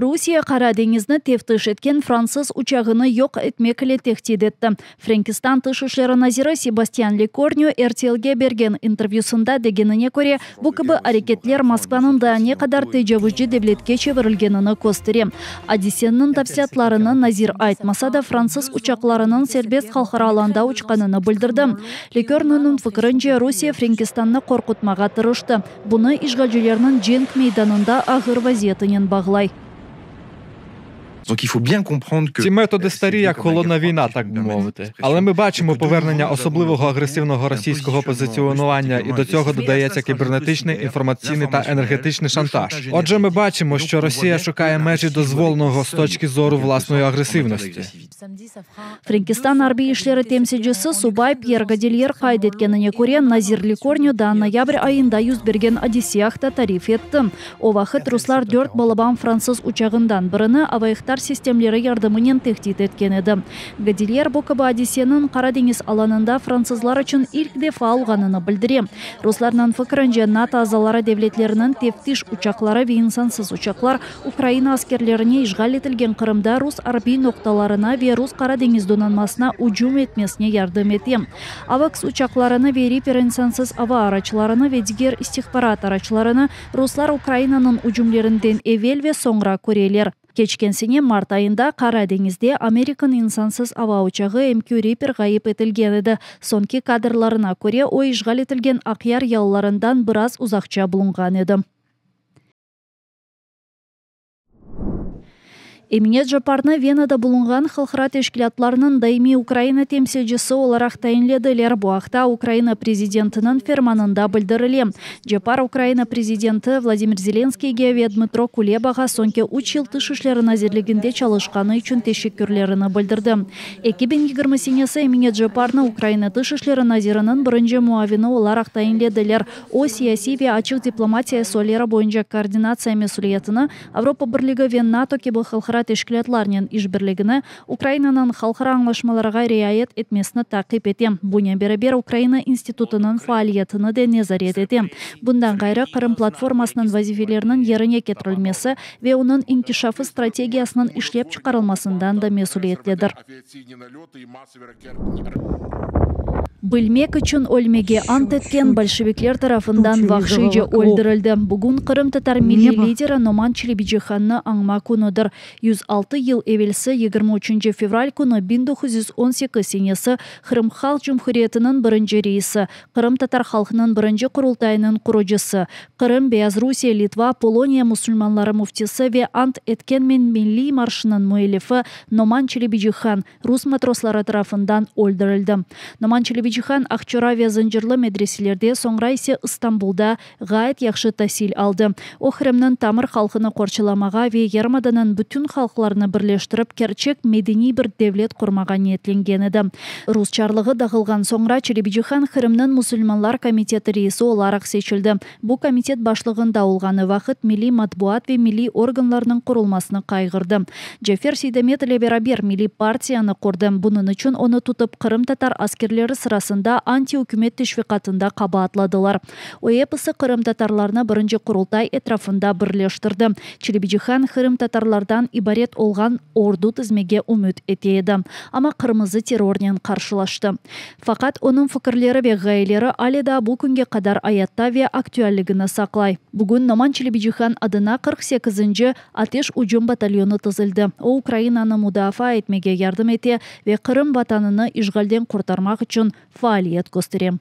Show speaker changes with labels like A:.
A: Rusiye Qara deñizni teftiş etken fransız uçağını yoq etmek ile tehdit etti. Frenkistan Tış işleri naziri Sebastyan Lekornü RTLge bergen intervyüsında degenine köre, bu kibi areketler Moskvanıñ daa ne qadar tecavuzcı devletke çevirilgenini köstere. Adiseniñ tafsilâtlarını nazir aytmasa da, fransız uçaqlarınıñ serbest halqara alanda uçqanını bildirdi. Lekornüniñ fikirince, Rusiye Frenkistannı qorqutmağa tırıştı. Bunı işğalcilerniñ cenk meydanında ağır vaziyetinen bağlay.
B: Ці методи старі, як холодна війна, так би мовити. Але ми бачимо повернення особливого агресивного російського позиціонування, і до цього додається кібернетичний, інформаційний та енергетичний шантаж. Отже, ми бачимо, що Росія шукає межі дозволеного з точки зору власної агресивності.
A: Frenkistan arbiy işleri temsilcisi subay Pyer Godelier qayd etkenine köre, nazir Lekornü daa noyabr ayında yüz bergen adise aqta tarif etti. O vaqıt ruslar dört balaban fransız uçağından birini avaihtar sistemleri yardımınen tehdit etken edi. Godelier bu kibi adiseniñ Qara deñiz alanında fransızlar içün ilk defa olğanını bildire. Ruslarnıñ fikirince, NATO azaları devletleriniñ teftiş uçaqları ve insansız uçaqlar Ukraina askerlerine işğal etilgen Qırımda rus arbiy noqtalarına ve rus Qara deñiz donanmasına ücüm etmesine yardım ete. AVAX uçaqlarını ve Reaper insansız ava araçlarını ve diger istihbarat araçlarını ruslar Ukrainanıñ ücümlerinden evel ve soñra köreler. Keçken sene mart ayında Qara deñizde amerikan insansız ava uçağı MQ Reaper ğayıp etilgen edi. Soñki kadrlarına köre, o işğal etilgen Aqyar yalılarından biraz uzaqça bulunğan edi. Emine Ceparnı Venada bulunğan halqara teşkilâtlarnıñ daimiy Ukraina temsilcisi olaraq tayinlediler. Bu aqta Ukraina prezidentiniñ fermanında bildirile. Cepar Ukraina prezidenti Vladimir Zelenskiyge ve Dmıtro Kulebağa soñki üç yıl Tış işleri nazirliginde çalışqanı içün teşekkürlerini bildirdi. 2020 senesi Emine Ceparnı Ukraina Tış işleri naziriniñ birinci muavini olaraq tayinlediler. O, siyasiy ve açıq diplomatiya sualleri boyunca koordinatsiya mesüliyetini, Avropa Birligi ve NATO kibi halqara teşkilâtlarnen işbirligini, Ukrainanıñ halqara añlaşmalarğa riayet etmesini taqip ete, bunen beraber Ukraina institutınıñ faaliyetini de nezaret ete. Bundan ğayrı, Qırım platformasınıñ vazifeleriniñ yerine ketirilmesi ve onıñ inkişafı strategiyasınıñ işlep çıqarılmasından da mesüliyetlidir. Bilmek içün ölmege ant etken bolşevikler tarafından vahşiyce öldürildi. Bugün qırımtatar milliy lideri Noman Çelebicihannı añma künüdir. 106 yıl evelsi, 23 fevral künü 1918 senesi Qırım Halq Cumhuriyetiniñ birinci reisi, Qırımtatar halqınıñ birinci Qurultayınıñ qurucısı, Qırım, Beyazrusiye, Litva, Poloniya musulmanları müftisi ve Ant etkenmen milliy marşınıñ müellifi Noman Çelebicihan rus matrosları tarafından öldürildi. Noman Çelebicihan Aqçora ve Zıncırlı medreselerde, soñra ise İstanbulda ğayet yahşı tasil aldı. O, Qırımnıñ tamır halqını qorçalamağa ve yarımadanıñ bütün halqlarını birleştirip kerçek medeniy bir devlet qurmağa niyetlengen edi. Rus çarlığı dağılğan soñra Çelebicihan Qırımnıñ musulmanlar komiteti reisi olaraq seçildi. Bu komitet başlığında olğanı vaqıt milliy matbuat ve milliy organlarnıñ qurulmasını qayğırdı. Cafer Seydamet ile beraber Milliy partiyanı qurdı. Bunıñ içün onı tutıp qırımtatar askerleri sırasında antiükümet teşviqatında qabaatladılar. O episi qırımtatarlarnı birinci Qurultay etrafında birleştirdi. Çelebicihan qırımtatarlardan ibaret olğan ordu tizmege ümüt ete edi. Amma qırmızı terrornen qarşılaştı. Faqat onıñ fikirleri ve ğayeleri ale daa bu künge qadar ayatta ve aktüalligini saqlay. Bugün Noman Çelebicihan adına 48-nci ateş ücüm batalyonı tizildi. O, Ukrainanı mudafaa etmege yardım ete ve Qırım Vatanını işğalden qurtarmaq içün faaliyet köstere.